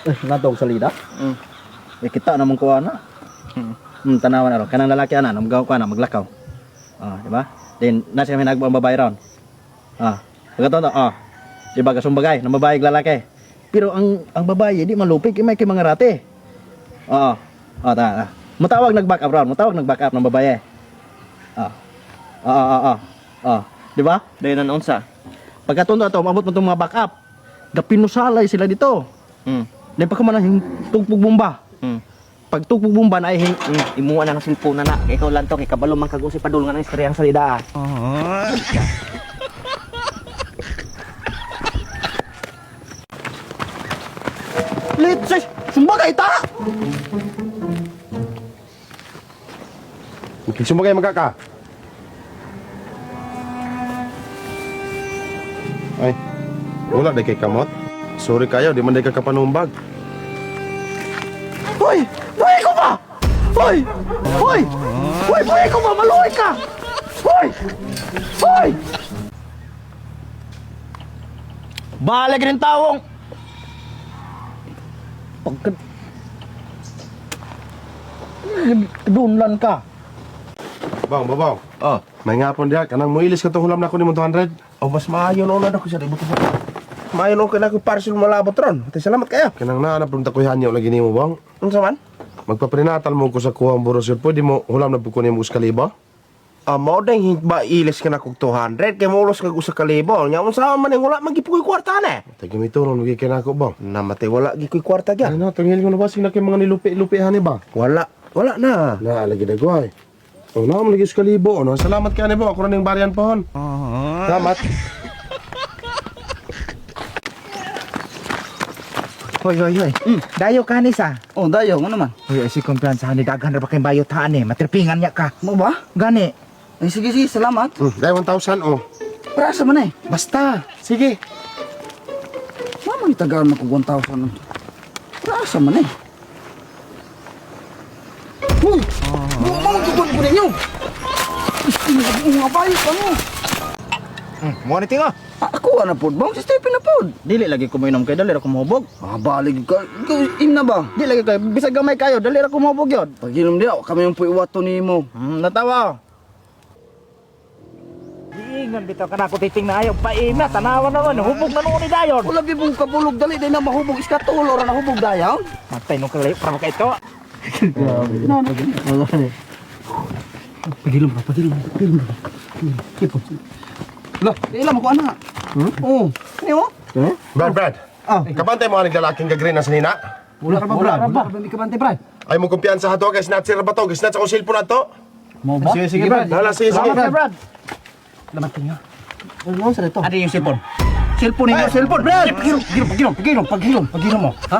Eh, natog sa lida. Eh, kita namang kuha na. Tanawan na ro. Kanang lalaki ana, namgaw ko ana, maglakaw. Ah, di ba? Then nasa kami nagbuang babae ron. Ah, pagkato ah. Di ba kasumbagay, ng babae ug lalaki. Pero ang babae di malupig kay may kay mga rate. Oo. Oh, ta. Ta. Mutawag nag back up ron, mutawag nag back up ng babae. Ah. Ah, ah, ah, ah. Ah, di ba? Dayon ang unsa. Pagkatundo ato, maabot mo itong mga back up. Gapinusalay sila dito. Then pagka man ang tugpog bomba. Pag tugpog bomba na ay Imuha na ang cellphone na na. Kay ikaw lang to kay kabalo man kag usi padul nga nang istorya ang salida. Litsis! Sumbagay ta! Sumagay magkaka. Ay, wala di kay kamot. Sorry kayo, di man di ka kapanumbag. Hoy! Buhay ko ba? Hoy! Hoy! Hoy, buhay ko ba? Maluhay ka! Hoy! Hoy! Balag rin tawong! Pagka... Dunlan ka. Bang, babaw. Oh. May ngapon diha, kanang muilis ka tong hulam na ko nimo 200. Oh, mas maayo noon na ako sa libo ko. Maayo noon kay parcel malabot ron. Tay salamat kayo. Kanang naa na punta ko hanyo lagi nimo bang. Unsa man? Magpaprinatal mo ko sa kuhang borosyo, pwede mo hulam na po ko nimo sa kalibo? Ah, mao dang ba ilis ka na kog 200 kay maulos kag usa ka libo. Nya unsa man ning wala man gipukoy kwarta na. Tagimito ron lagi kay nako bang. Namatay wala gi koy kwarta gya. Ano, tangil ko na ba sing na kay mga nilupi-lupihan ni ba? Wala, wala na. Na, lagi dagway. Oh, na, lagi sa kalibo. Ano, salamat ka ni bo. Ako rin yung barian pohon. Salamat. Hoy, hoy, hoy. Dayo ka ni sa. Oh, dayo mo naman. Hoy, ay si kumpiyansa ni daghan ra ba kay bayot haan eh. Matripingan niya ka. Mo ba? Gani. Ay, sige, sige, salamat. Dahil 1,000, oh. Para sa man eh. Basta. Sige. Mama ni tagaan mo kung 1,000. Para sa man eh. Uy! Mama, magtutuan ko ninyo! Mga bayo pa mo. Mo ni tingo. Ako na pod bang? Si Stephen na pod. Dili lagi ko mainom kay dali ra ko mahubog. Ah, balik ka. Ikaw, im na ba? Di lagi kay bisag gamay kayo, dali ra ko mahubog yun. Pag-inom niya, kami yung puiwato ni mo. Natawa oh. Giingon bitaw ka na ako titing na ayaw paim na tanawan naman hubog na noon ni dayon. Wala bibong kabulog dali, dahil na mahubog. Iskatulo ra nahubog dayaw. Matay nung kalayo para maka ito. Pagilom ka, pagilom, pagilom ka. Ipon. Lah, ilam ako anak. Oh, ano mo? Brad, Brad. Ah. Kabantay mo aning lalaking gagreen na sanina. Wala ka ba, Brad? Wala ka ba, may kabante, Brad? Ay mo kumpiyansa ha to, guys. Snatcher ba to? Snatch akong cellphone na to. Mo ba? Sige, sige, Brad. Hala, sige, sige. Salamat, Brad. Salamat tinga. Ano sa ito? Ano yung cellphone? Cellphone ninyo, cellphone, Brad! Pagilom, pagilom, pagilom, pagilom, pagilom mo. Ha?